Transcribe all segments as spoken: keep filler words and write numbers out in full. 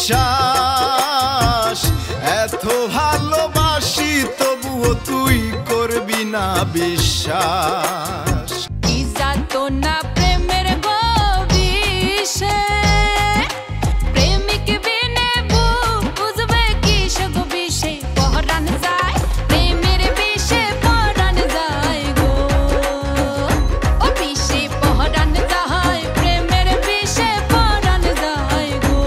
চাস, এত ভালোবাসি তবুও তুই করবি না বিশ্বাস। কি যাতনা প্রেমের গো বিষে, প্রেমিক বিনে বুক বুঝবে কিসে গো বিষে। পরাণ যায়, প্রেমের বিষে পরাণ যায় গো। ও বিষে পরাণ যায়, প্রেমের বিষে পরাণ যায় গো।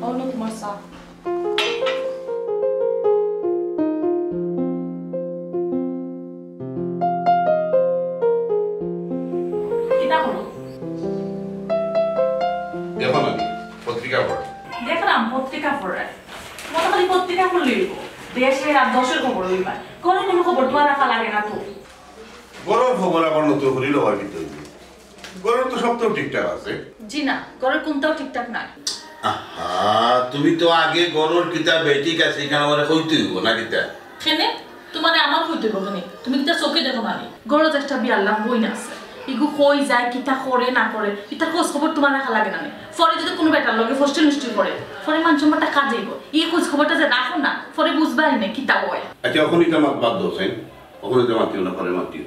অনো তোমার চা। কিতা করো? দেখো না, পত্রিকা পড়ো। দেখলাম পত্রিকা পড়ে। তোমার তো খালি পত্রিকা পড়লেই হইব। দেশের আর দেশের খবর লইবা। ঘরর কোনো খবর তোমার রাখা লাগে না তো। ঘরর খবর আবার নতুন করি লওয়ার ভিতরে। ঘরর তো সব তো ঠিকঠাক আছে। জি না, ঘরর কোনটাও ঠিকঠাক নাই। আহা, তুমি তো আগে ঘরর কিতা বেঠিক আছে, ইখান আমারে কইতে হইব না কিতা? কেনে? তোমারে আমার কইতে হইব কেনে? তুমি কিতা চোখে দেখো না নি? ঘরো যে একটা বিয়াল্লাম বইন আছে, ইগু কই যায়, কিতা করে না করে, ইতার খোঁজ খবর তোমার রাখা লাগে না নি? পরে যদি কোনো বেটার লগে ফষ্টি নষ্টি করে, পরে মান সম্মানটা কাজে যাইব। ই খোঁজ খবরটা যে রাখো না, পরে বুঝবায় নে কিতা হয়। আচ্ছা, অখন ইতা মাত বাদ দাও, সাইন। অখন ইতা মাতিও না, পরে মাতিও।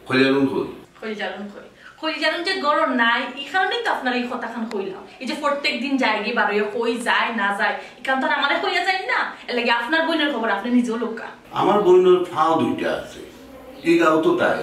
কইলাম কই? কইজারুন কই? কইজারুন যে ঘরো নাই, ই কারণেই তো আপনারে ই কথাখান কইলাম। এই যে প্রত্যেক দিন যায়গি বারইয়া কই যায় না যায়, ইখান তো আর আমারে কইয়া যাইন না। এর লাগি আপনার বইনর খবর আপনে নিজেও লউক্কা। আমার বইনর ফাও দুইটা আছে, ই গাঁও তো তাই,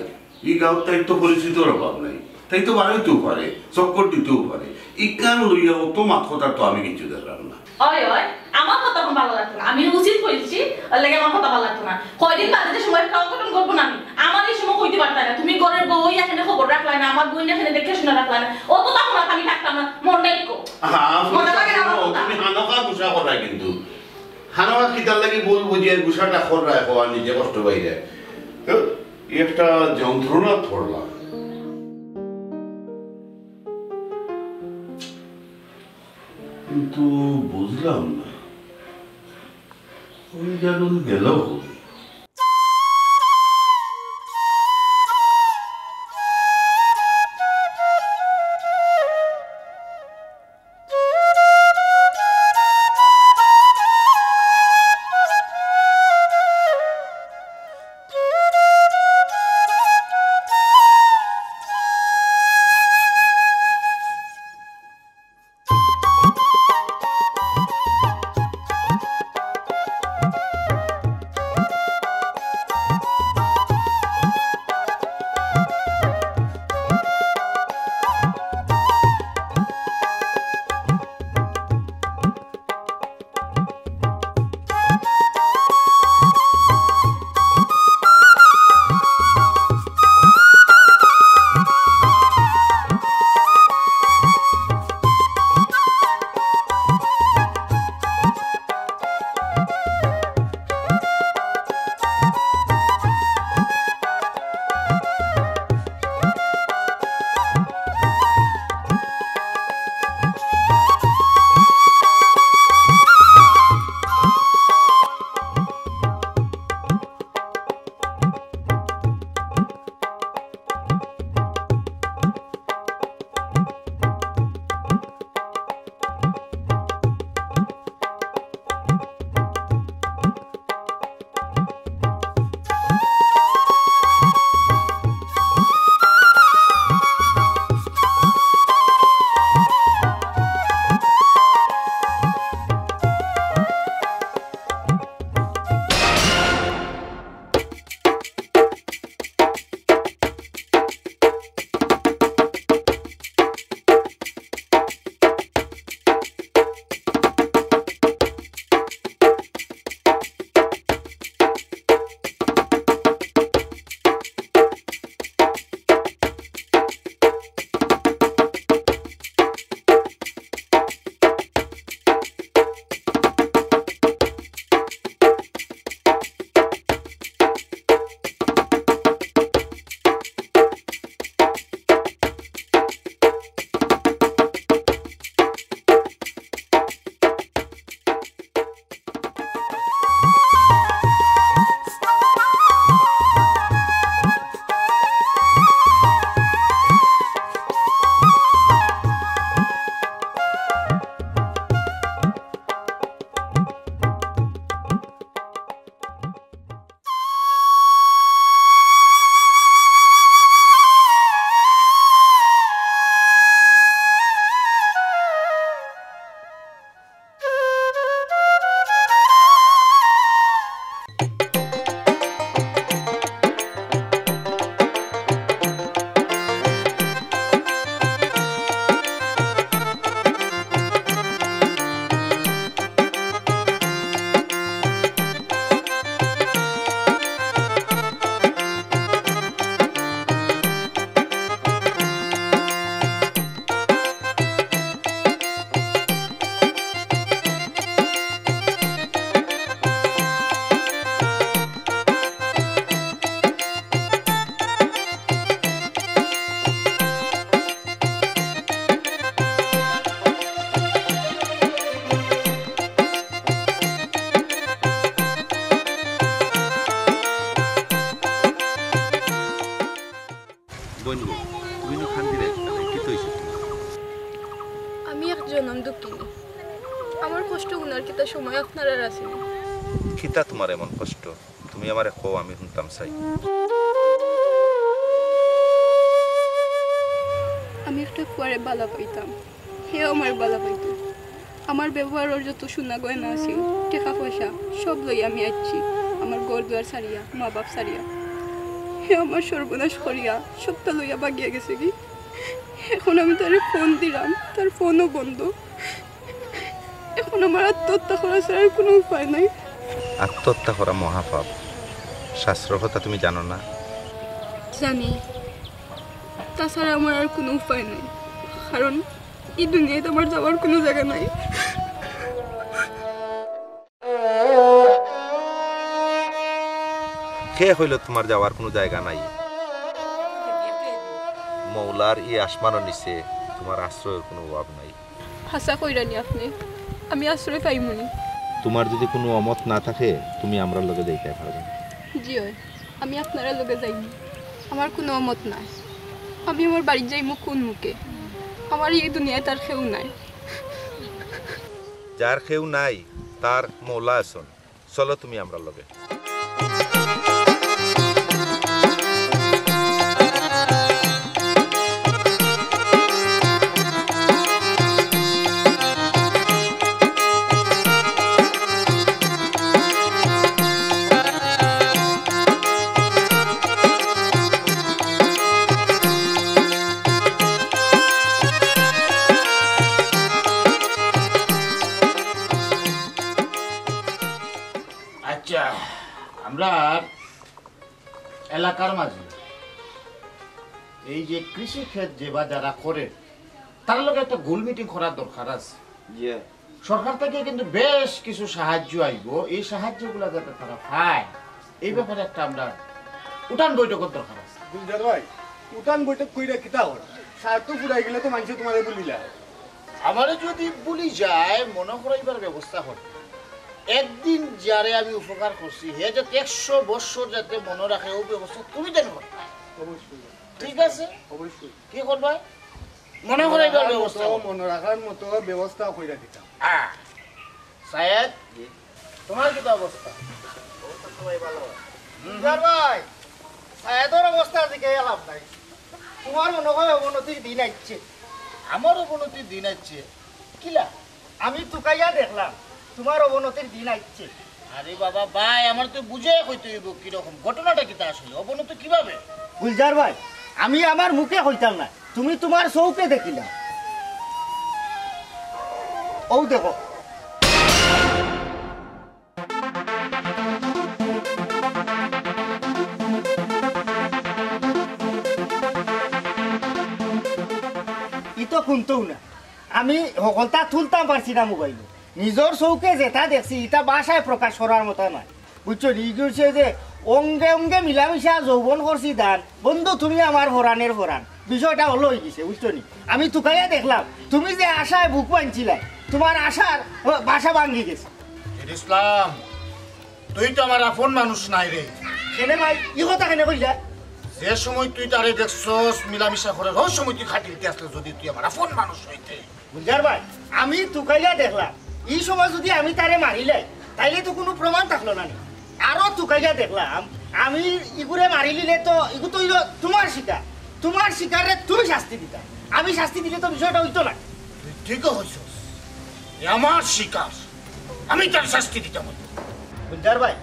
ই গাঁওত তাই তো পরিচিতর অভাব নাই, তাই তো বারইতেও পারে, চক্কর দিতেও পারে। ইখান লইয়া অত মাত কথা তো আমি কিচ্ছু দেখলাম না। ওই, ওই, আমার কথা অখন ভালা লাগতো না। আমি উচিত কইছি, এর লাগি আমার কথা ভালা লাগতো না। কয়দিন বাদে যে সময় একটা অঘটন ঘটবো না নি, আমার ই সময় কইতে পারতায় না। তুমি ঘরর বউ অইয়া কেনে খবর রাখলায় না, আমার বইন কেনে দেখে শুনে রাখলায় না। অত তখন আর আমি থাকতাম না, মনটা একটু। আহা, মজা লাগে না আমার কথা। তুমি হানকা গুসা কররায় কিন্তু। হানকা কিতার লাগি ভুল বুঝিয়া গুসাটা কররায়, কওয়া নিজে কষ্ট পাইরায়। তো, ই একটা যন্ত্রণা ধরলাম। কিন্তু বুঝলাম না, ওই জারুল গেল কই? আমার কষ্ট হুনার কিতা সময় আপনারার আছে নি? কিতা তুমার এমন কষ্ট? তুমি আমারে কও, আমি হুনতাম চাই। আমি একটা ফুয়ারে বালা পাইতাম, হেও আমার বালা পাইতো। আমার ব্যবহারর যত সোনা গয়না আছিল, টেকা পয়সা, সব লইয়া আমি আইছি। আমার ঘর দুয়ার ছাড়িয়া, মা বাপ ছাড়িয়া, হে আমার সর্বনাশ করিয়া সবটা লইয়া ভাগিয়া গেছে গি। এখন আমি তারে ফোন দিলাম, তার ফোনও বন্ধ। এখন আমার আত্মহত্যা করা ছাড়া আর কোনো উপায় নাই। আত্মহত্যা করা মহাপাপ, শাস্ত্রর কথা তুমি জানো না? জানি, তাছাড়া আমার আর কোনো উপায় নাই, কারণ এই দুনিয়াত আমার যাওয়ার কোনো জায়গা নাই। কে কইল তুমার যাওয়ার কুনু জায়গা নাই? মৌলার ই আসমানর নিচে তুমার আশ্রয়র কুনু অভাব নাই। হাছা কইরা নি আপনে? আমি আশ্রয় পাইমু নি? তুমার যুদি কুনু অমত না থাকে, তুমি আমরার লগে যাইতায় পারবায়। জি অয়, আমি আপনারার লগে যাইমু। আমার কুনু অমত নাই। আমি আমার বাড়িত যাইমু কুন মুখে? আমার ই দুনিয়াত আর কেউ নাই। যার কেউ নাই, তার মৌলা আছইন। চলো তুমি আমরার লগে। আচ্ছা, আমরার এলাকার মাঝে এই যে কৃষি ক্ষেত যে বা যারা করে, তার লগে একটা গোল মিটিং করার দরকার আছে। জি। সরকার থেকে কিন্তু বেশ কিছু সাহায্য আইবো, এই সাহায্যগুলা যাতে তারা পায়, এই ব্যাপারে একটা আমরা উঠান বৈঠকর দরকার আছে। গুলজার ভাই, উঠান বৈঠক কইরা কিতা অর? সার তো ফুরাই গেলে তো মানষে তুমারে ভুলিলা। আমারে যুদি ভুলি যায়, মনো করাইবার ব্যবস্থা করতে। একদিন যারে আমি উপকার করছি, হে যাতে একশো বৎসর যাতে মনো রাখে, অউ ব্যবস্থা তুমি যেন করো। অবশ্যই। ঠিক আছে? অবশ্যই। কি করবা? মনো করাইবার ব্যবস্থা মতো, করো। মনো রাখার মতো ব্যবস্থা কইরা দিতাম। আহ, সায়েদ, জি। তুমার কিতা অবস্থা? অবস্থা সবাই ভালো। গুলজার ভাই, সায়েদর অবস্থা জিগাইয়া লাভ নাই। তুমার মনো কয় অবনতির দিন আইছে। আমার অবনতির দিন আইছে? কিলা? আমি তুকাইয়া দেখলাম, তুমার অবনতির দিন আইছে। আরে বাবা ভাই, আমার তো বুঝে কইতে অইবো কিরকম, ঘটনাটা কিতা আসলে, অবনতি কিভাবে? গুলজার ভাই, আমি আমার মুখে কইতাম না, তুমি তুমার চউখে দেখিলাও। অউ দেখো। ই তো কুন্তাউ না। আমি হকলতা তুলতাম পারছি না মোবাইলো। নিজর চউখে যেটা দেখছি, ইটা ভাষায় প্রকাশ করার মতো নায়। বুঝছো নি? ই কইছে যে অঙ্গে অঙ্গে মিলামিশা যৌবন করছি দান, বন্ধু তুমি আমার পরাণের পরাণ। বিষয়টা অলা অইগেছে, বুঝছো নি? আমি তুকাইয়া দেখলাম, তুমি যে আশায় বুক বানছিলায়, তুমার আশার বাসা ভাঙ্গি গেছে। এর ইসলাম, তুই তো আমার আপন মানুষ নায় রে। কেনে ভাই, ই কথা কেনে কইলা? যে সময় তুই তারে দেখছস, মিলামিশা করের, অউ সময় তুই খাটিলিতে আছলে, যুদি তুই আমার আপন মানুষ অইতে। গুলজার ভাই, আমি তুকাইয়া দেখলাম, ই সময় যুদি আমি তারে মারিলাই, তাইলে তো কুনু প্রমাণ থাকলো না নি। আরো তুকাইয়া দেখলাম, আমি ইগুরে মারিলিলে তো ইগু তো অইলো তুমার শিকার, তুমার শিকাররে তুমি শাস্তি দিতায়, আমি শাস্তি দিলে তো বিষয়টা অইতো না। তুই ঠিকউ কইছস, এ আমার শিকার, আমি তার শাস্তি দিতাম অইবো। গুলজার ভাই,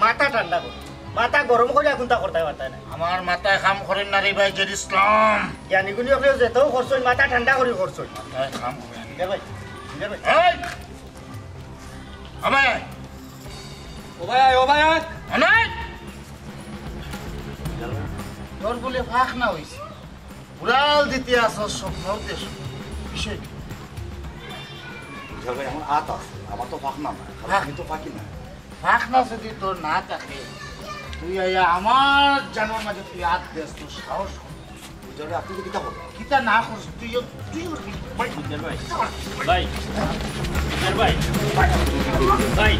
মাথা ঠান্ডা করো, মাথা গরম করিয়া কুন্তা করতায় পারতায় না। আমার মাথায় কাম করের না রে ভাই জের ইসলাম। জ্ঞানী গুণী অকলে যেতাউ করছইন, মাথা ঠান্ডা করি করছইন। মাথায় কাম করে না। গুলজার ভাই, গুলজার ভাই। এই! ও ভাই আয়। ও ভাই আয়, ও ভাই আয়। অনেক! তোর বুলে পাখনা অইছে। উড়াল দিতে আছস স্বপ্নর দেশো। বিষয় কি? গুলজার ভাই, আমার আত আছে, আমার তো পাখনা না, কারণ হ্যাঁ। আমি তো পাখি না। পাখনা যুদি তোর না থাকে, তুই আইয়া আমার জানর মাঝে তুই আত দেস, তোর সাহস কম। গুলজার ভাই, আপনে তো কিতা করইন? কিতা না করস, তুই, তুই ভাই, গুলজার ভাই। ভাই। গুলজার ভাই। ভাই।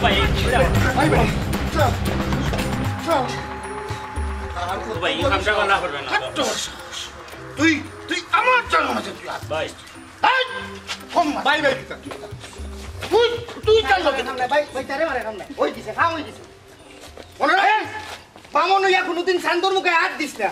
ভাই, ভাই, ভাই, ভাই, এই কামটা না করবেন না। তোর সাহস। তুই, তুই আমার জানর মাঝে তুই আত। ভাই। এই! ভাই, ভাই, তুই, তুই তার লগে। ভাই, ভাই, তারে মারে, ভাই। ওই দিছে, খা, ওই দিছে। মনে রাখিস, বামন অইয়া কোনোদিন চান্দর মুখে আত দিস না।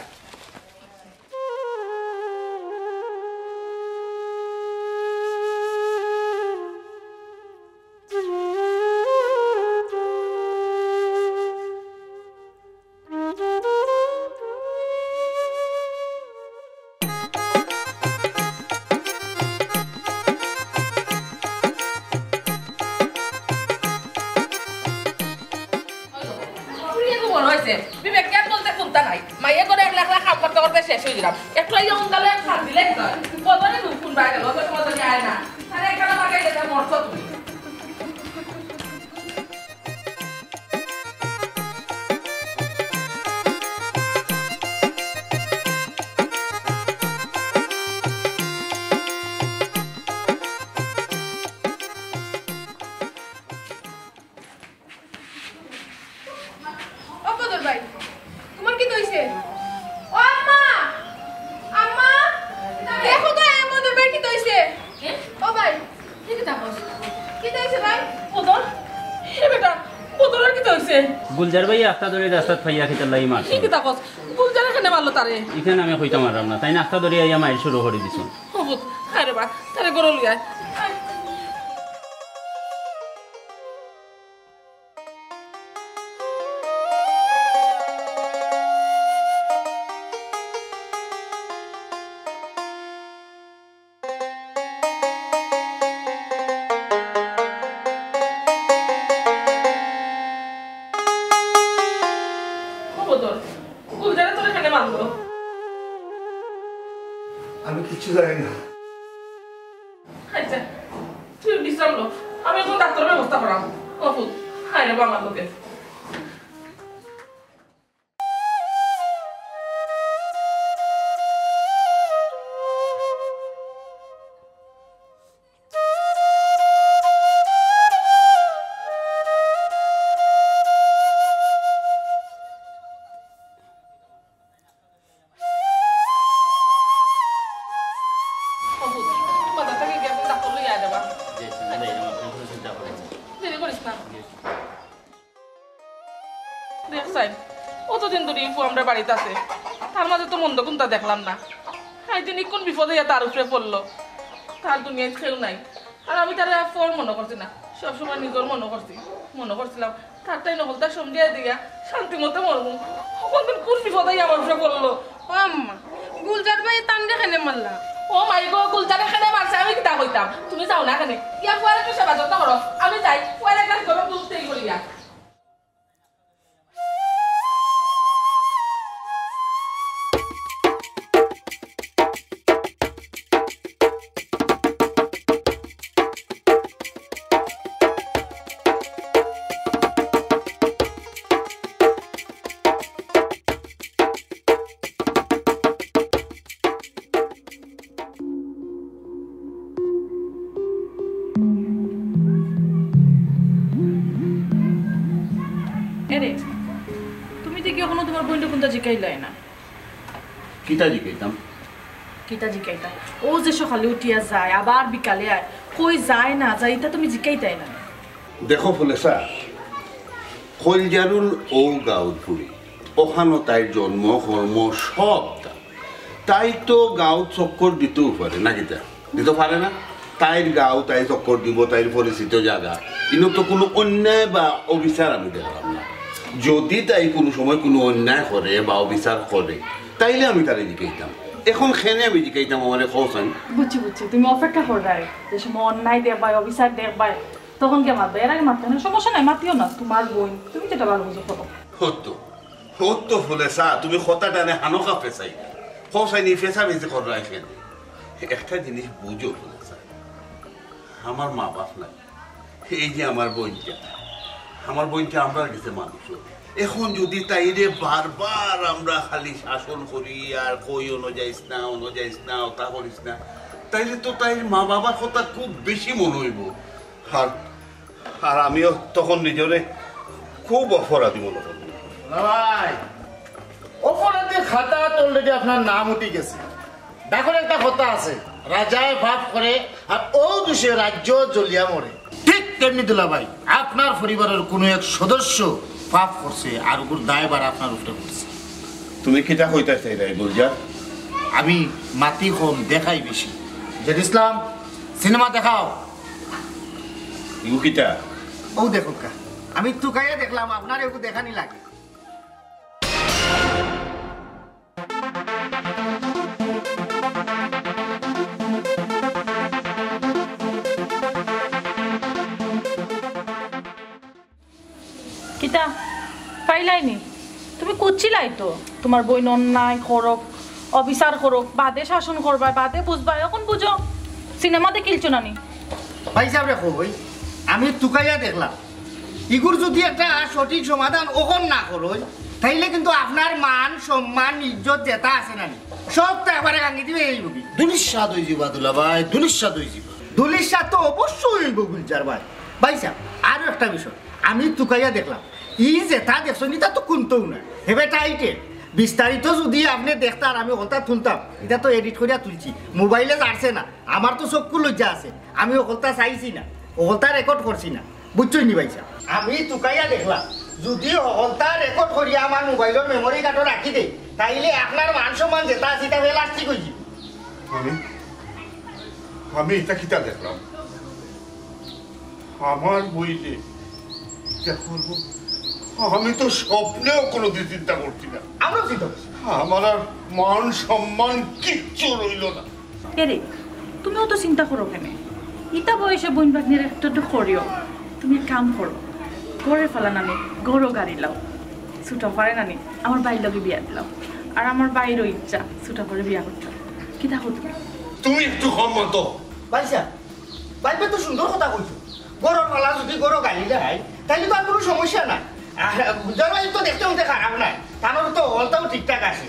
বুড়িয়ে তো বড় হইছে, বিবেক জ্ঞান বলতে কুন্তা নাই। মাইয়ে করে একলা একলা কাম করতে করতে শেষ হয়ে গেলাম। একটু এই অঙ্গালে এক ফাঁক দিলে কি হয়? বদলে ঢুক কোন বাইরে গেল, অত সময় তো যায় না। তাহলে একলা বাগাই যেতে মরছো তুমি। ও বদর ভাই, তোমার কিতা হইছে? ও আম্মা! আম্মা! দেখো তো, এ বদর ভাই কিতা হইছে? এ? ও ভাই, কিতা কস? কিতা হইছে ভাই? বদর? এ বেটা, বদরর কিতা হইছে? গুলজার ভাই আস্তা ধরি রাস্তাত পাইয়া কিতার লাগি মারছে। কিতা কস? গুলজারে কেনে মারলো তারে? ইখান আমি কইতাম পারলাম না, তাইন আস্তা ধরি আইয়া মাইর শুরু করি দিছইন। ও পুত, আরে বা, তারে ঘরো লই আয়। আয়। ও বদর, গুলজারে তোরে কেনে মারলো? আমি কিচ্ছু জানি না। আচ্ছা, তুই বিশ্রাম ল, আমি এখন ডাক্তারের ব্যবস্থা করাম। ও পুত, হায় রে বাবা, আমার লোকে। দেখ সাইন, অতদিন ধরি ইপু আমরার বাড়িত আছে, তার মাঝে তো মন্দ কুন্তা দেখলাম না। আইজ দিন ইকুন বিপদে ইয়া তার উপরে পড়লো, তার দুনিয়াত কেউ নাই। আর আমি তারে আর পর মনো করছি না, সবসময় নিজর মনো করছি, মনো করছিলাম তার তাই নকলতা সমঝিয়া দিয়া শান্তি মতো মরমু। কোনদিন কোন বিপদে আমার উপরে পড়লো। ও আম্মা, গুলজার ভাই তানরে কেনে মারলা? ও মাই গো, গুলজারে কেনে মারছে আমি কিতা কইতাম? তুমি যাও না কেনে, ইয়া ফুয়ারে একটু সেবা যত্ন করো, আমি যাই, ফুয়ারে এক গ্লাস গরম দুধ তেল করিয়া। এরে, তুমি দেখি এখনো তোমার বইনরে কুন্তা জিকাইলায় না। কিতা জিকাইতাম? কিতা জিকাইতাম? ও যে সকালে উঠিয়া যায়, আবার বিকালে আয়, কই যায় না যায়, ইতা তুমি জিকাইতায় না। দেখো ফুলেছা, কইলজারুল অউ গাঁওর ফুড়ি, অখানো তাইর জন্ম, কর্ম, সবতা। তাই তো গাঁওত চক্কর দিতেউ পারে, না কিতা? দিতো পারে না? তাইর গাঁও, তাই চক্কর দিবো, তাইর পরিচিত জাগা। ইনো তো কুনু অন্যায় বা অবিচার আমি দেখলাম না। যুদি তাই কুনু সময় কুনু অন্যায় করে বা অবিচার করে, তাইলে আমি তারে জিকাইতাম। এখন কেনে আমি জিকাইতাম, আমারে কও চাইন। বুঝছি, বুঝছি, তুমি অপেক্ষা কররায়, যে সময় অন্যায় দেখবায়, অবিচার দেখবায়, তখন গিয়া মাতবায়, এর আগে মাততায় না, সমস্যা নাই, মাতিও না, তোমার বইন, তুমি যেটা ভালা বুঝো করো। অতো, অতো ফুলেছা, তুমি কথাটারে হানো কা পেছাইরায়। কও চাইন, ই পেছাপেছি কররায় কেনে? একটা জিনিস বুঝো ফুলেছা, আমার মা বাপ নাই, এই যে আমার বইনটা, আমার বইনটা আমরার গেছে মানুষ। এখন যুদি তাইরে বারবার আমরা খালি শাসন করি আর কই, অনো যাইস না, অনো যাইস না, অতা করিস না, তাইলে তো তাইর মা বাবার কথা খুব বেশি মনো অইবো। আর, আর আমিও তখন নিজরে খুব অপরাধী মনো করমু। না ভাই, অপরাধীর খাতাত already আপনার নাম উঠি গেছে। দেখো, একটা কথা আছে, রাজায় পাপ করে আর অউ দুষে রাজ্য জ্বলিয়া মরে। ঠিক তেমনি দুলাভাই, আপনার পরিবারের কোনো এক সদস্য পাপ করছে আর ওগুর দায়ভার আপনার উপরে পড়ছে। তুমি কিতা কইতায় চাইরায় গুলজার? আমি মাতি কম, দেখাই বেশি। জেড ইসলাম, সিনেমা দেখাও। ইগু কিতা? অউ দেখউক্কা, আমি তুকাইয়া দেখলাম, আপনারে এগু দেখানি লাগে। কিতা? পাইলায়নি? তুমি কুচ্ছিলাই তো। তুমার বইন অন্যায় করউক, অবিচার করউক, বাদে শাসন করবায়, বাদে বুঝবায়, অখন বুঝো। সিনেমা দেখিলছো না নি? ভাইসাবরে কই, আমি তুকাইয়া দেখলাম, ইগুর যুদি একটা সঠিক সমাধান অখন না করইন, তাইলে কিন্তু আপনার মান, সম্মান, ইজ্জত যেতা আছে না নি, সবতা একবারে গাঙ্গি দিবে এই মুখে। ধুলিস্যাৎ অইযিবা দুলাভাই, ধুলিস্যাৎ অইযিবা। ধুলিস্যাৎ তো অবশ্যই অইবো গুলজার ভাই। ভাইসাব, আরো একটা বিষয়, আমি তুকাইয়া দেখলাম, ই যেতা দেখছইন, ইতা তো কুন্তাউ না, হেবে টাইটেল। বিস্তারিত যুদি আপনে দেখতা আর আমি হকলতা তুলতাম, ইতা তো এডিট করিয়া তুলছি, মোবাইলে জারছে না। আমার তো চক্ষু লজ্জা আছে, আমি হকলতা চাইছি না, হকলতা রেকর্ড করছি না, বুঝছইন নি ভাইসাব? আমি তুকাইয়া দেখলাম, যুদি হকলতা রেকর্ড করিয়া আমার মোবাইলর মেমোরি কার্ডো রাখি দেই, তাইলে আপনার মান সম্মান যেতা আছে, ইতা প্লাস্টিক অইযিবো। আমি, আমি ইতা কিতা দেখলাম? আমার বইনে ইতা করবো? আমি তো স্বপ্নেও কোনোদিন চিন্তা করছি না। আমরাও চিন্তা করছি না। আমার আর মান সম্মান কিচ্ছু রইলো না। এরে, তুমি অতো চিন্তা করো কেনে? ইতা বয়সে বইন ভাগ্নির একটু একটু করিও। তুমি এক কাম করো, ঘরর ফালা নানি, ঘরো গাড়ি লও। ছুটা ফারে নানি, আমার ভাইর লগে বিয়া দিলাও। আর আমার ভাইরও ইচ্ছা ছুটা ফারে বিয়া করতে। কিতা কও তুমি? তুমি একটু কম মাতো। ভাইসাব, ভাইসাবে তো সুন্দর কথা কইছো। ঘরর ফালা যুদি ঘরো গাড়ি লয়, তাইলে তো আর কুনু সমস্যা নাই। আর গুলজার ভাই তো দেখতে হুনতে খারাপ নায়, তান তো হকলতাউ ঠিকঠাক আছে।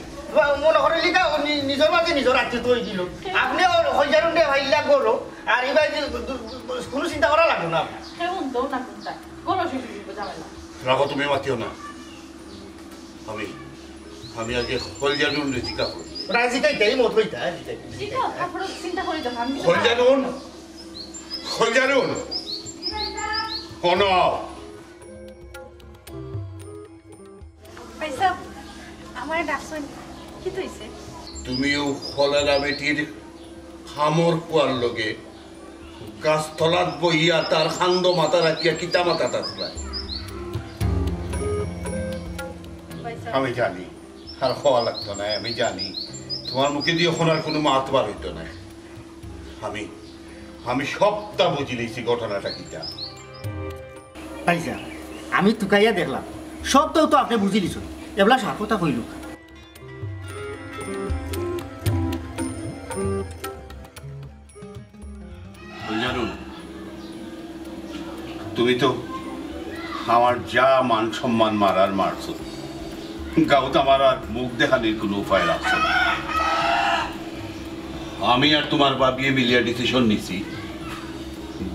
মনো করো লিগা ও নি-, নিজর মাঝে নিজর আত্মীয় তো অইগেলো। আপনে অউ কলজারুনরে ফাইলা ঘরো, আর ইবায় যে দু-, দু-, কুনু চিন্তা করা লাগবো না আপনার। হে হুনতো না কুনটা, ঘরো শেষ অইযিবো ঝামেলা। রাখো, তুমি মাতিও না। আমি, আমি আগে কলজারুনরে জিকাই করি। ওরা জিকাইতাই মত কইতা, জিকাই। জিকাও, তারপরে চিন্তা করি দেখো, আমি কিছু কলজারুন, কলজারুন, হুনো। ভাইসাব, আমারে ডাকছইন, কিতা অইছে? তুমি অউ কলেরা বেটির কামর ফুয়ার লগে গাছতলাত বইয়া তার কান্দো মাথা রাখিয়া কিতা মাতাত আছলায়? ভাইসাব। আমি জানি, আর কওয়া লাগতো নায়, আমি জানি। তুমার মুখেদি অখন আর কুনু মাত বার অইতো নায়। আমি, আমি সবতা বুঝিলিছি ঘটনাটা কিতা। ভাইসাব, আমি তুকাইয়া দেখলাম, সবতাউ তো আপনে বুঝিলিছইন। এবলা সাফ কথা কইলউক্কা। কলজারুন, তুমি তো আমার যা মান সম্মান মারার মারছো, গাউত আমার আর মুখ দেখানির কুনু উপায় রাখছো না। আমি আর তুমার ভাবিয়ে মিলিয়া ডিসিশন নিছি,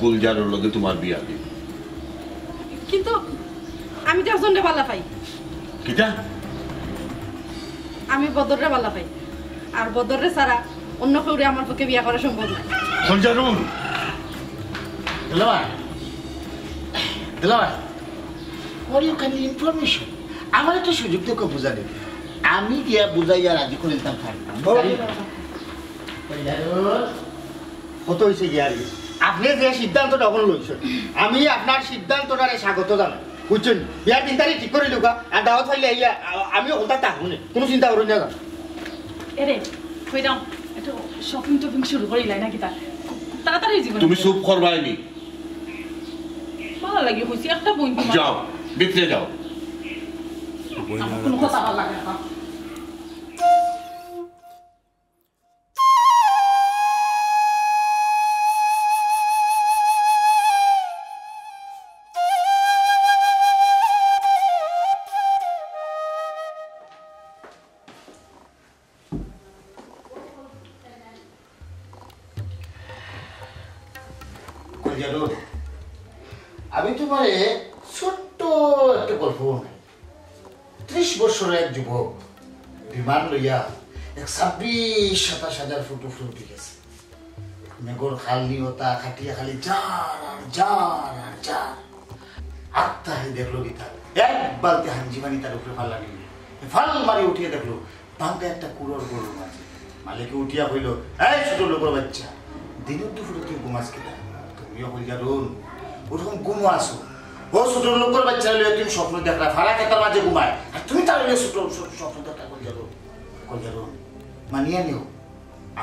গুলজারর লগে তুমার বিয়া দিমু। কিন্তু আমি তো একজনরে ভালা পাই। কিতা? আমি বদররে ভালা পাই। আর বদররে ছাড়া অন্য কেউরে আমার পক্ষে বিয়া করা সম্ভব না। কলজারুন। দুলাভাই। দুলাভাই। For your kind information, আমারে একটা সুযোগ দেউক্কা বুঝানির। আমি গিয়া বুঝাইয়া রাজি করাইতাম পারি। কলজারুন। কত অইছে গিয়া রে? আপনে যে সিদ্ধান্তটা অখন লইছইন, আমি আপনার সিদ্ধান্তটারে স্বাগত জানাই, বুঝছইন? বিয়ার দিন তারিখ ঠিক করিলউক্কা, আর দাওয়াত পাইলে আইয়া, আ-, আমি অখন থাকমুনে, কুনু চিন্তা করইন না। এরে, কইরাম, একটু শপিং টপিং শুরু করিলাই না কিতা? তাড়াতাড়ি অইযিবো। তুমি চুপ করবায়নি? ভালা লাগে কইছি, একটা বইন তুমার। যাও, ভিতরে যাও। আমার কুনু কথা ভালা লাগে না। কলজারুন, আমি তুমারে ছোট্ট একটা গল্প হুনাই। ত্রিশ বছরের এক যুবক বিমান লইয়া এক ছাব্বিশ সাতাশ হাজার ফুট উপরে উঠি গেছে। মেঘর খাল নিয়তা খাটিয়া খালি যার আর যার আর যার। আত্মা হে দেখলো কিতা, এক বালতি হাঞ্জি পানি তার উপরে ফাল্লা নিল। ফাল মারি উঠিয়া দেখলো, ভাঙ্গা একটা কুড়র ঘরর মাঝে। মালিকে উঠিয়া কইল, "এই ছোট লোকর বাচ্চা, দিনের দুপুরে তুই ঘুমাস কিতা?" তুমিও কইল যারুন, ওরকম ঘুমো আসো। ও ছোট লোকর বাচ্চা লইয়া তুমি স্বপ্ন দেখরা, ফারা খেতার মাঝে ঘুমায়, আর তুমি তার লইয়া ছোট ছোট স্বপ্ন দেখরা কইল যারুন। কইল যারুন, মানিয়া নিও।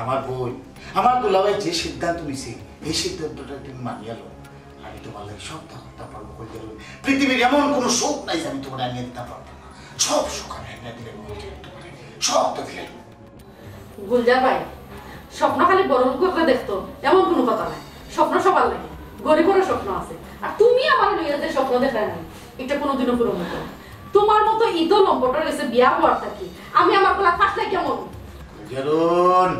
আমার বইন, আমার দুলাভাই যে সিদ্ধান্ত নিছে, এই সিদ্ধান্তটা তুমি মানিয়া লও। আমি তোমার লাগি সবটা করতাম পারবো, কইল যারুন। পৃথিবীর এমন কোনো সুখ নাই যে আমি তোমার আনিয়ে দিতে পারতাম না। সব সুখ আমি আনিয়ে দিলে তোমার, সব তো দিলে। গুলজার ভাই, স্বপ্ন খালি বড় লোকরা দেখতো, এমন কোনো কথা নাই। স্বপ্ন সবার লাগে, গরিবেরও স্বপ্ন আছে। আর তুমি আমার লইয়া যে স্বপ্ন দেখায় নাই, এটা কোনোদিনও পূরণ হতো না। তোমার মতো ইদো লম্পটর গেছে বিয়া হওয়ার থাকি আমি আমার গলা ফাঁসলে কেমন? কইল যারুন,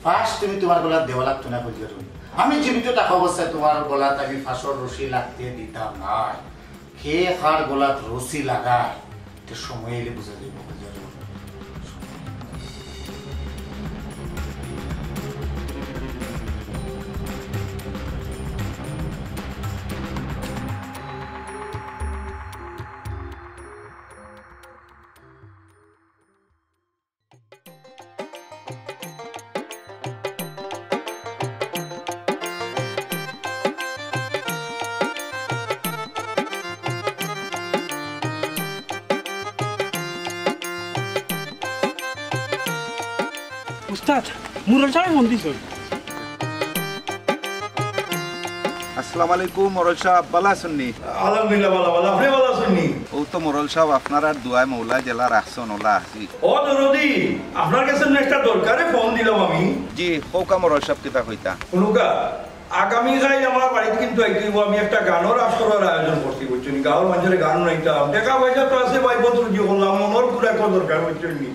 ফাঁস তুমি তোমার গলাত দেওয়া লাগতো না, কইল যারুন। আমি জীবিত থাকা অবস্থায় তোমার গলাত আমি ফাঁসর রশি লাগতে দিতাম না। কে কার গলাত রশি লাগায়, এটা সময় এলে বুঝা যাইব, কইল যারুন। উস্তাদ, মুরল সাহেব ফোন দিছইন। আসসালামু আলাইকুম, মরল সাহেব, ভালা আছইন নি? আলহামদুলিল্লাহ, ভালা, ভালা। আপনে ভালা আছইন নি? অউ তো মরল সাহেব, আপনারার দোয়ায় মৌলায় যেলা রাখছইন, অলা আছি। ও দরদি, আপনার গেছে একটা দরকারে ফোন দিলাম আমি। জি, কউক্কা মরল সাহেব, কিতা কইতা? হুনুক্কা, আগামী কাইল আমার বাড়িত কিন্তু আইতে অইবো, আমি একটা গানর আসরর আয়োজন করছি, বুঝছইন নি? গাঁওর মানষরে গান হুনাইতাম, টেকা পয়সা তো আছে ভাই, বহুত রুজি করলাম, মনর খুরাকর দরকার, বুঝছইন নি?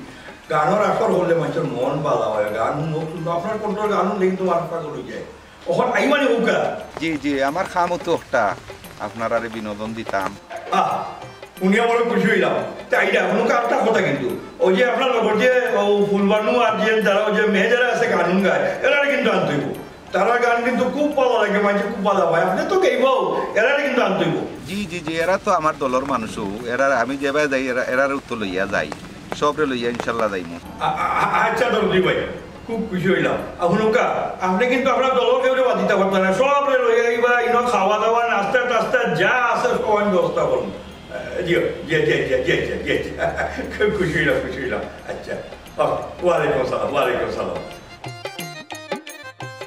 গানর আসর করলে মানষর মন ভালা অয়, গান হুনউক, কিন্তু আপনার কণ্ঠর গান হুনলে কিন্তু মাথা পাগল অই যায়। অখন আইবা নি কউক্কা? জি, জি, আমার কামও তো একটা, আপনারারে বিনোদন দিতাম। আহ, হুনিয়া বড় খুশি অইলাম। তে আইরা, হুনুক্কা আরেকটা কথা কিন্তু, অউ যে আপনার লগর যে, অউ ফুলবানু আর যে যারা, অউ যে মেয়ে যারা আছে গান গায়, এরারে কিন্তু আনতে অইবো। তারার গান কিন্তু খুব ভালা লাগে, মানষে খুব ভালা পায়। আপনে তো গাইবাউ, এরারে কিন্তু আনতে অইবো। জি, জি, জি, এরা তো আমার দলর মানুষউ, এরারে আমি যেবায় যাই, এরা, এরারেউ তো লইয়া যাই, সবরে লইয়া ইনশাল্লাহ যাইমু। আ-, আ-, আ-, আচ্ছা দরদি ভাই, খুব খুশি অইলাম। আর হুনুক্কা, আপনে কিন্তু আপনার দলর কেউরে বাদ দিতা পারতা না, সবরে লইয়া আইবা, ইনো খাওয়া দাওয়া, নাস্তা টাস্তা যা আছে সব আমি ব্যবস্থা করমু। আহ, জি, জি, জি। খুব খুশি অইলাম, খুশি অইলাম। আচ্ছা, ওকে, ওয়ালাইকুম আসসালাম, ওয়ালাইকুম আসসালাম।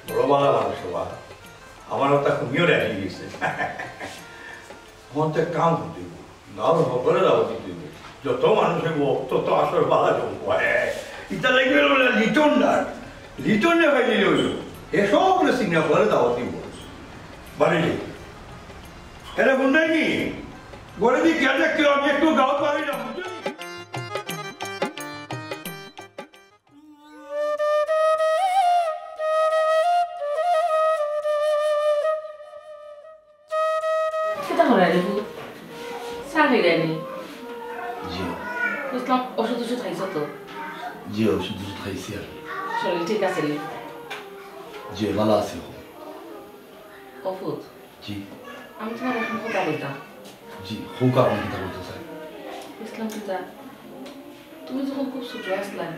বড় ভালা মানুষ বাবা, আমার কথা হুনিয়াউ রাজি অইগেছে। অখন তো এক কাম করতে অইবো, গাঁওর হকলরে দাওয়াত দিতে অইবো। যত মানুষ অইবো, তত আসর ভালা জমবো। হ্যাঁ, ইটা লাগি অইলো না, লিটন না, লিটনে পাইলে অইলো। হে সবরে চিনে, হকলরে দাওয়াত দিবো। বাড়ি যাই। এরে হুনো নি, ঘরে দি গিয়া দেখতে, আমি একটু গাঁওত বাড়ি যাইমু, বুঝছো নি? কিতা করায় রে পুত? চা খাইরায় নি? জি। বুঝলাম, ওষুধ ওষুধ খাইছো তো? জি, ওষুধ ওষুধ খাইছি আর। শরীর ঠিক আছে নি? জি, ভালা আছি। ও পুত, জি। আমি তুমারে একটা কথা কইতাম। জি, কউক্কা, আপনে কিতা কইতা চাইন? বুঝলাম কিতা, তুমি যখন খুব ছোট আছলায়,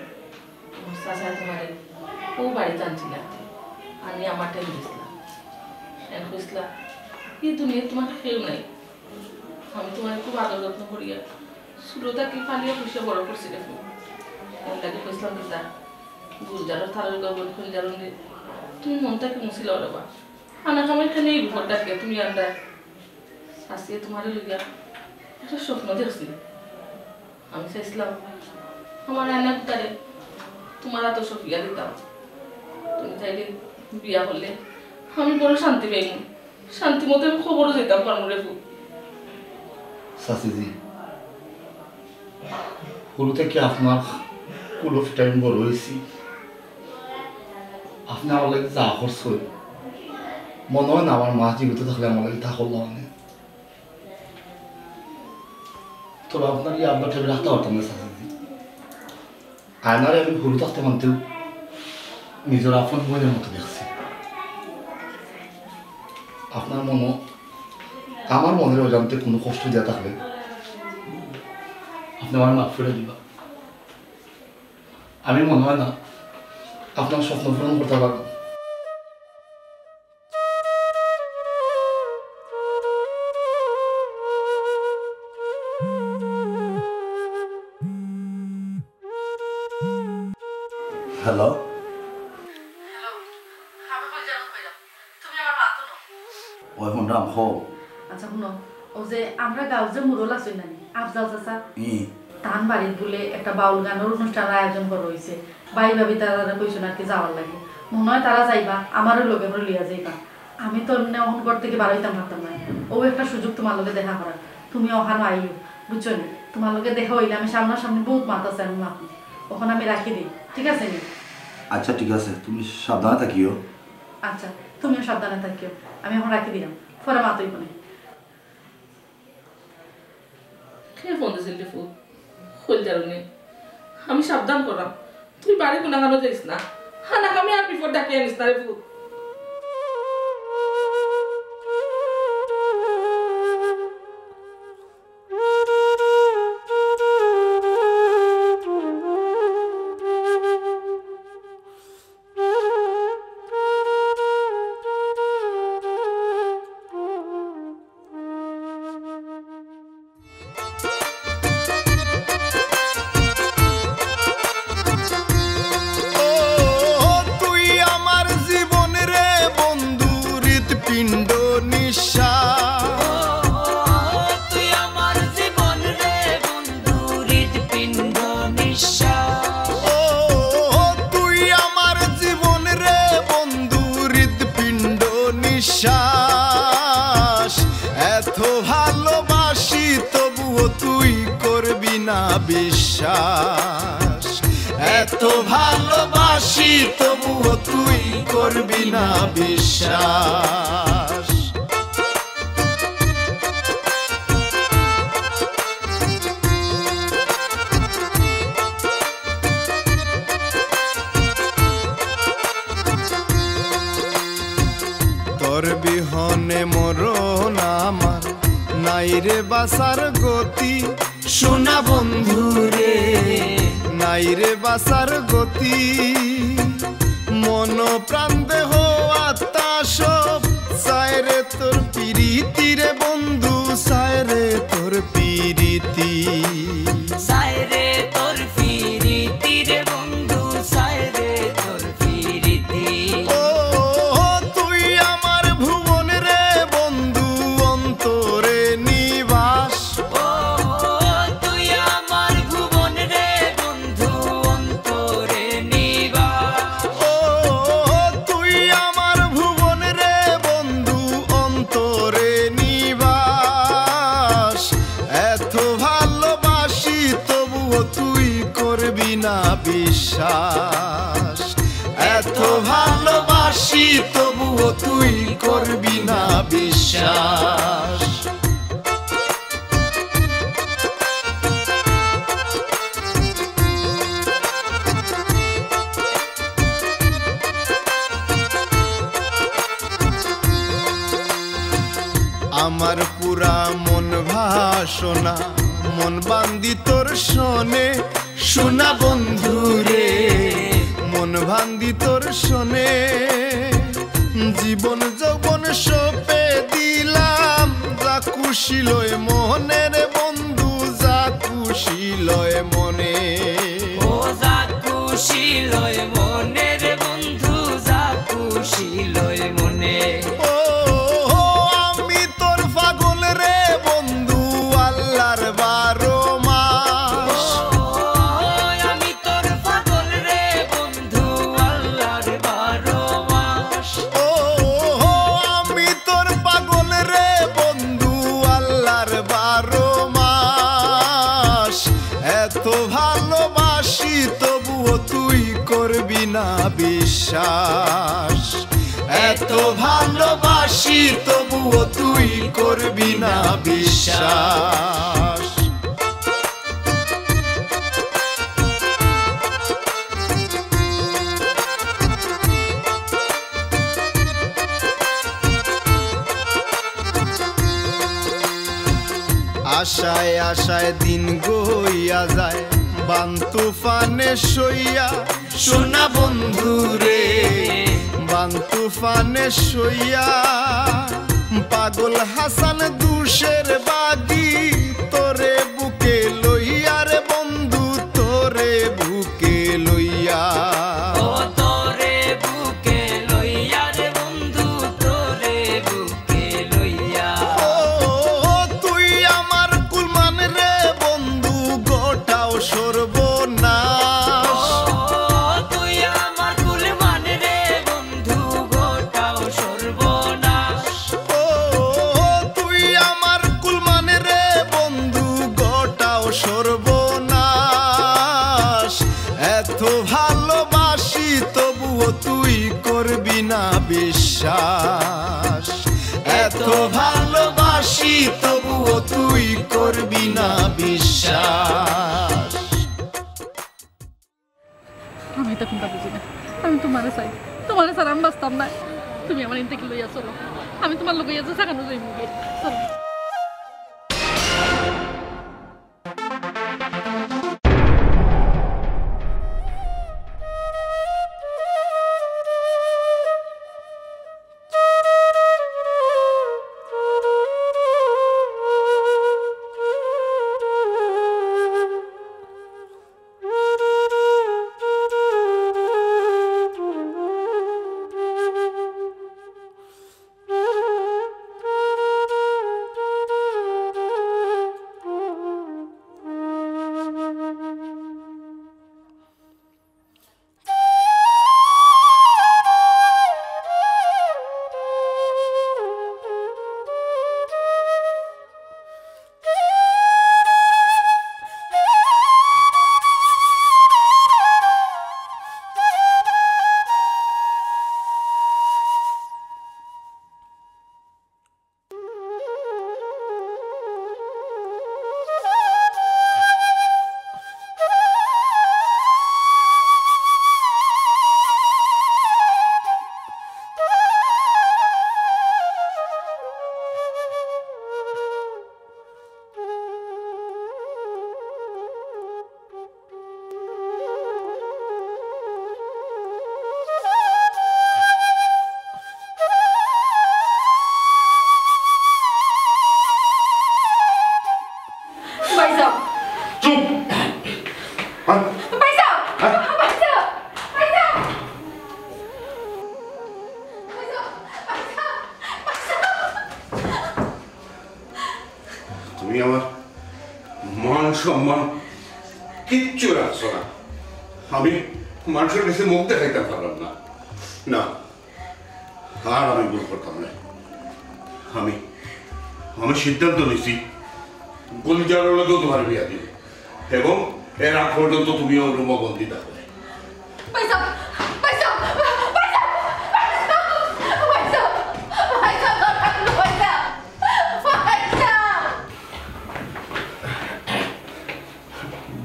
তুমার চাচায় তুমারে অউ বাড়িত আনছিলা, আনি আমার টেম দিছলা। এন কইছলা, "ই দুনিয়াত তুমার কেউ নাই।" আমি তুমারে খুব আদর যত্ন করিয়া ছোট থাকি পালিয়া পুষিয়া বড় করছি রে পুত। এর লাগি কইছলাম কিতা, গুলজারর থালর গর্বত খুলজারুন রে, তুমি মন থাকি মুছিলাও রে বা। আনা কামে খালি এই বিপদ ডাকিয়া তুমি আনরায়। চাচিয়ে তুমারে লইয়া একটা স্বপ্ন দেখছিল। আমি চাইছিলাম আমার আয়না পুতারে তুমার আতো সপিয়া দিতাম। তুমি তাইলে বিয়া করলে আমি বড় শান্তি পাইমু। শান্তি মতো আমি কবরও যাইতাম পারমু রে পুত। চাচিজি, হুরু থাকি আপনার কুলো ফিটা আমি বড় অইছি। আপনে আমার লাগি যা করছইন, মনো অয় না আমার মা জীবিত থাকলে আমার লাগি তা করলা অনে। তবে আপনার ই আবদারটা আমি রাখতাম পারতাম না, চাচিজি। আয়নারে আমি হুরু থাকতে মানতেউ নিজর আপন বইনর মতো দেখছি। আপনার মনো আমার মনরে অজান্তে কুনু কষ্ট দিয়া থাকলে আপনে আমারে মাফ করি দিবা। আমি মনো অয় না আপনার স্বপ্ন পূরণ করতাম পারমু। হ্যালো। হ্যালো, আমি কই জানো কইলাম, তুমি আমার মাতো না। ওই হুনরাম, হো। আচ্ছা হুনো, ও যে আমরা গাঁওর যে মুরল আছইন নানি, আফজাল চাচা, ই। তান বাড়িত বুলে একটা বাউল গানর অনুষ্ঠানর আয়োজন করা অইছে। ভাই ভাবি তারারে কইছইন আর কি যাওয়ার লাগি। মনো অয় তারা যাইবা, আমারও লগে করে লইয়া যাইবা। আমি তো এমনে অখন ঘর থাকি বারইতাম পারতাম না। ও একটা সুযোগ তুমার লগে দেখা করার। তুমি অখানো আইও, বুঝছো নি? তুমার লগে দেখা অইলে আমি সামনাসামনি বউত মাত আছে, আমি মাতমু। অখন আমি রাখি দেই, ঠিক আছে নি? আচ্ছা, ঠিক আছে, তুমি সাবধানে থাকিও। আচ্ছা, তুমিও সাবধানে থাকিও। আমি অখন রাখি দিলাম, পরে মাতইবো নে। কে ফোন দিছিল রে ফুত? কইল জানো নি? আমি সাবধান করাম। তুই বাড়ি কুনাখানো যাইস না। হানা আমি আর বিপদ ডাকিয়া আনিস না রে ফুত। ও, তুই আমার জীবন রে বন্ধু, হৃৎপিণ্ড নিঃশ্বাস। ও, তুই আমার জীবন রে বন্ধু, হৃৎপিণ্ড নিঃশ্বাস। ও, তুই আমার জীবন রে বন্ধু, হৃৎপিণ্ড নিঃশ্বাস। এত ভালোবাসি তবুও তুই করবি না বিশ্বাস। এত ভালোবাসি তবুও তুই করবি না বিশ্বাস। তোর বিহনে মরণ আমার, নাই রে বাঁচার গতি। সোনা বন্ধু রে, নাই রে বাঁচার গতি। মন প্রাণ দেহ আত্মা সব চায় রে তোর পিরিতি রে বন্ধু, চায় রে তোর পিরিতি। চায় রে তোর পিরিতি রে বন্ধু, চায় রে তোর পিরিতি। ও, তুই আমার ভুবন রে বন্ধু, অন্তরে নিবাস। ও, তুই আমার ভুবন রে বন্ধু, অন্তরে নিবাস। ও, তুই আমার ভুবন রে বন্ধু, অন্তরে নিবাস। এত ভালোবাসি তবুও তুই করবি না বিশ্বাস। এত ভালোবাসি তবুও তুই করবি না বিশ্বাস। আমার পুরা মন ভাসনা, মন বান্দি তোর সনে, সোনা বন্ধু রে, মন বান্দি তোর সনে। জীবন যৌবন সপে দিলাম, যা খুশি লয় মনে রে বন্ধু, যা খুশি লয় মনে। ও যা খুশি লয় মনে রে বন্ধু, যা খুশি লয় মনে। ও, ও, আমি তোর পাগল রে বন্ধু, আল্লাহর বারো মাস। ও, আমি তোর পাগল রে বন্ধু, আল্লাহর বারো মাস। ও, ও, আমি তোর পাগল রে বন্ধু, আল্লাহর বারো মাস। এত ভালোবাসি তবুও তুই করবি না বিশ্বাস। এত ভালোবাসি তবুও তুই করবি না বিশ্বাস। আশায় আশায় দিন গইয়া যায়, বান তুফানে সইয়া, সোনা বন্ধু রে, বান তুফানে সইয়া। পাগল হাসান দুষের বাগি, তোরে বুকে লইয়া রে বন্ধু, তোরে বুকে লইয়া। ও তোরে বুকে লইয়া রে বন্ধু, তোরে বুকে লইয়া। ও, তুই আমার কুলমান রে বন্ধু, ঘটাও সর্বনাশ। ও, তুই আমার কুলমান রে বন্ধু, ঘটাও সর্বনাশ। ও, তুই আমার কুলমান রে বন্ধু, ঘটাও সর্বনাশ। এত ভালোবাসি তবুও তুই করবি না বিশ্বাস। এত ভালোবাসি তবুও তুই করবি না বিশ্বাস। আমি এটা কোনটা বুঝি না। আমি তোমারে চাই, তোমারে ছাড়া আমি বাঁচতাম না। তুমি আমার ইন থাকি লইয়া চলো, আমি তোমার লগে ইয়া যে সেখানো যাইমু গিয়া। চলো। ভাইসাব! চুপ! হ্যাঁ? ভাইসাব! হ্যাঁ? ভাইসাব! ভাইসাব! তুমি আমার মান সম্মান কিচ্ছু রাখছো না। আমি মানুষের কাছে মুখ দেখাইতাম পারলাম না। না, আর আমি ভুল করতাম না। আমি, আমি সিদ্ধান্ত নিছি, গুলজারর লগেও তোমার বিয়া দিব, এবং এর আগ পর্যন্ত তুমি ওর রুমে বন্দি থাকবে। ভাইসাব, ভাইসাব, ভাইসাব, ভাইসাব।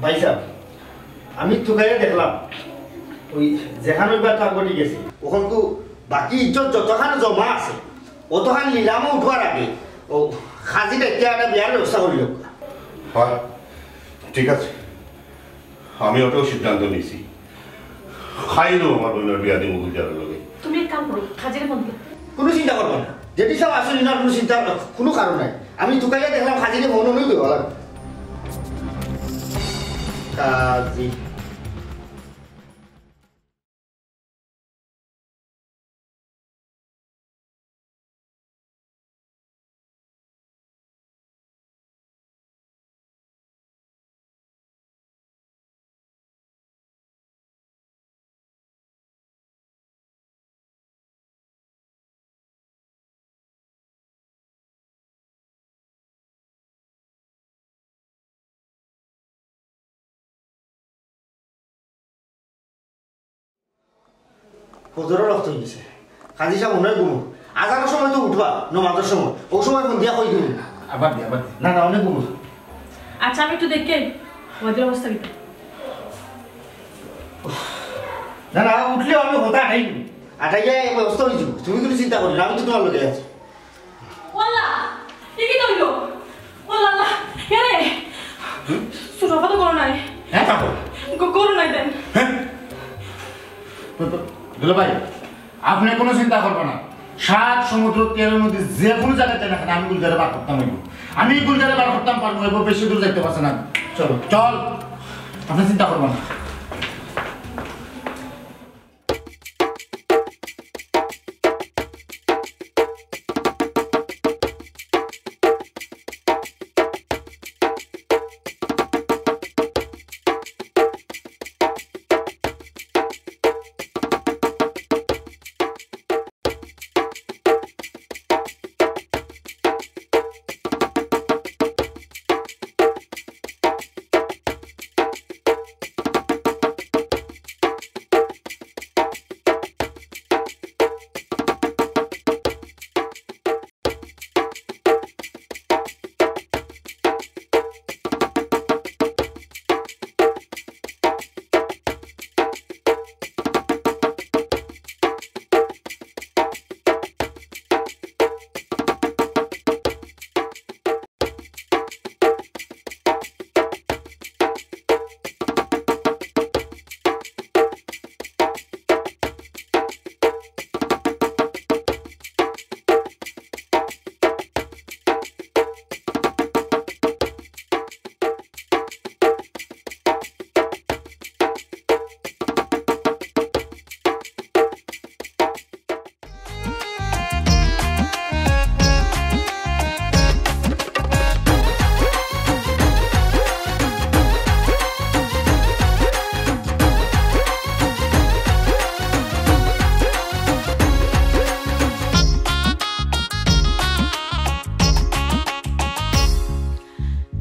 ভাইসাব, আমি তুকাইয়া দেখলাম, ওই যেখান অইবার তা ঘটি গেছে। অখন তো বাকি ইজ্জত যতখান জমা আছে, অতখান নিলামো উঠবার আগে ও কাজী ডাকিয়া একটা বিয়ার ব্যবস্থা করিল। হয়, ঠিক আছে, আমি ওটাও সিদ্ধান্ত নিছি। খাইলো আমার বইনর বিয়া দিব গুলজারর লগে। তুমি এক কাম করো, কাজীরে ফোন দিও। কোনো চিন্তা করবা না, জেঠি সাব আসলে না, কোনো চিন্তা, কোনো কারণ নাই। আমি তুকাইয়া দেখলাম কাজীরে ফোন অইলেও দেওয়া লাগবে। কাজী। ফজরর ওয়াক্ত অই গেছে। কাজী সাব মনে অয় ঘুমো। আজানর সময় তো উঠবা, নমাজর সময়। অউ সময় ফোন দিয়া কই দিমু। আবার দি, আবার দি। না, না, অনেক ঘুমো। আচ্ছা, আমি একটু দেখি, ওদের অবস্থা কিতা? না, না, উঠলে আমি কথা আটাই দিমু। আটাইয়া এই ব্যবস্থা অই যাইবো। তুমি কোনো চিন্তা করিও না, আমি তো তোমার লগে আছি। ওয়াল্লা, এ কিতা অইলো? ওয়াল্লা, আল্লাহ, দুলাভাই, আপনে কুনু চিন্তা করবা না। সাত সমুদ্র তেরো নদী যে কুনু জাগাত যাই না কেনে, আমি গুলজারে বার করতাম অইবো। আমি গুলজারে বার করতাম পারমু, অইবো, বেশি দূর যাইতে পারছে না। চলো, চল, আপনে চিন্তা করবা না।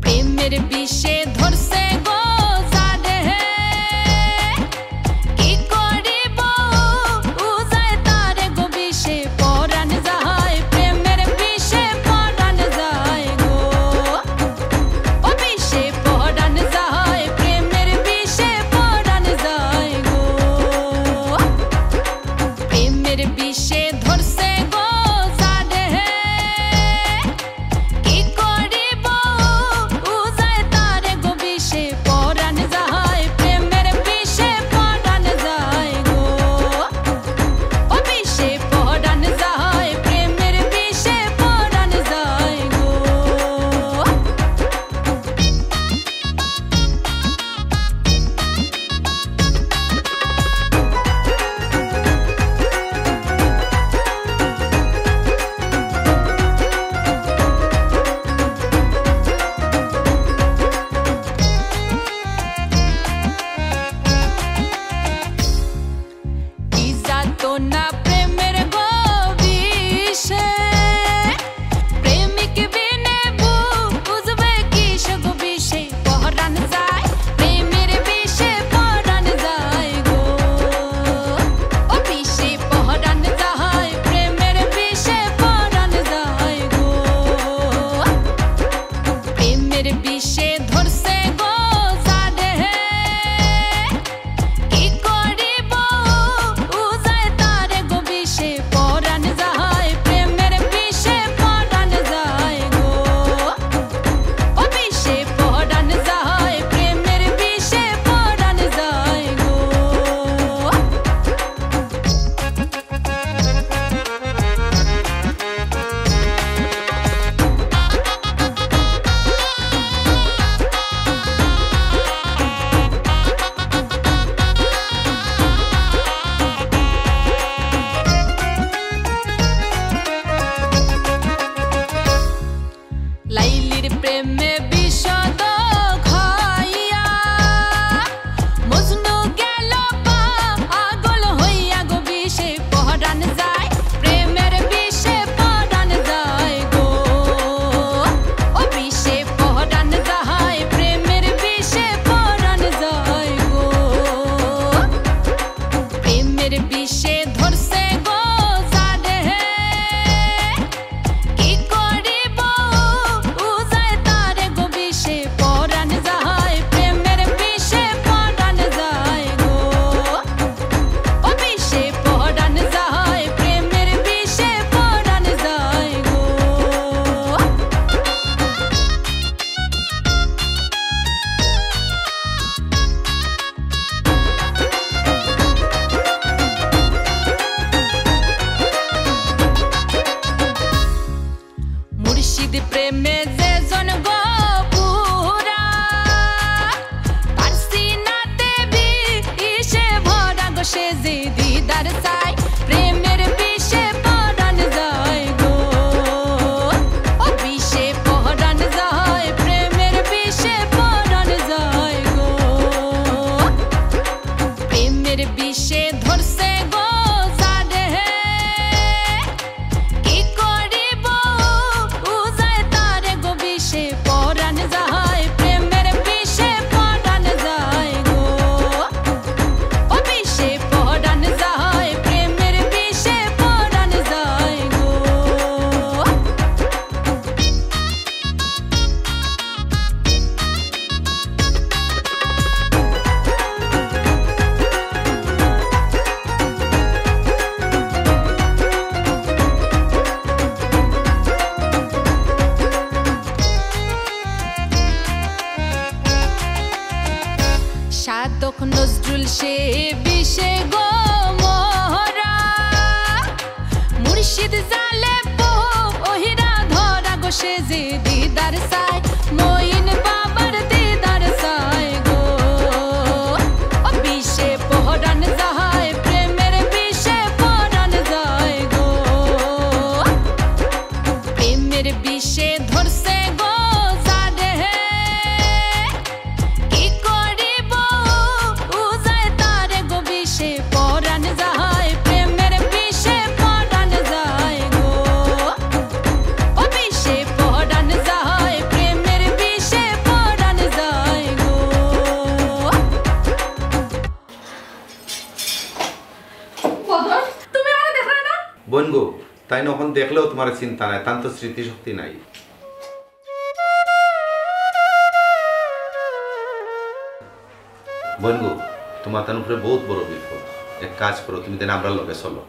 প্রেমের বিষে ধরছে গো জানে, কি করিব উজায় তারে গো, বিষে পরাণ যায়, প্রেমের বিষে পরাণ যায় গো। ও বিষে পরাণ যায়, প্রেমের বিষে পরাণ যায় গো। প্রেমের বিষে ধরছে গো জানে, কি করিব উজায় তারে গো, বিষে পরাণ যায়, প্রেমের বিষে পরাণ যায় গো। ও বিষে পরাণ যায়, প্রেমের বিষে পরাণ যায় গো। কি যাতনা প্রেমের গো বিষে, প্রেমিক বিনে বুঝবে কিসে গো, বিষে পরাণ যায়, প্রেমের বিষে পরাণ যায় গো। ও বিষে পরাণ যায়, প্রেমের বিষে পরাণ যায় গো। প্রেমের বিষে ধরছে গো জানে, কি করিব উজায় তারে গো, বিষে পরাণ যায়, প্রেমের বিষে পরাণ যায় গো। ও বিষে পরাণ যায়, প্রেমের বিষে পরাণ যায় গো। লাইলির প্রেমে বিষাদ খাইয়া, মজনু গেল পাগল হইয়া গো, বিষে পরাণ যায়, প্রেমের বিষে পরাণ যায় গো। ও বিষে পরাণ যায়, প্রেমের বিষে পরাণ যায় গো। প্রেমের বিষে ধরছে গো জানে, কি করিব উজায় তারে প্রেমে যে জন গো পুরা, তার সিনাতে বিষে ভরা গো, সে যে দিদার চায়, প্রেমের বিষে পরাণ যায় গো। ও বিষে পরাণ যায়, প্রেমের বিষে পরাণ যায় গো। প্রেমের বিষে ধরছে গো যারে, কি করিব উজায় তারে গো, বিষে পরাণ যায়, প্রেমের বিষে পরাণ যায় গো। ও বিষে পরাণ যায়, প্রেমের বিষে পরাণ যায় গো। সাধক নজরুল সে বিষে গো মরা, মুর্শিদ জালে পো ওহিরা ধরা গো, সে যে দিদার চায়, মঈন বাবার দিদার চায় গো। ও বিষে পরাণ যায়, প্রেমের বিষে পরাণ যায় গো। প্রেমের বিষে ধরছে গো যারে, কি করিব উজায় তারে গো, বিষে পরাণ যায়, প্রেমের বিষে পরাণ যায় গো। ও বিষে পরাণ যায়, প্রেমের বিষে পরাণ যায় গো। বদন, তুমি আমারে দেখরায় না? বইন গো, তাইন অখন দেখলেও তুমারে চিনতা নায়, তান তো স্মৃতিশক্তি নাই। বইন গো, তুমার তান উপরে বউত বড় বিপদ। এক কাজ করো, তুমি তাইন আমরার লগে চলো।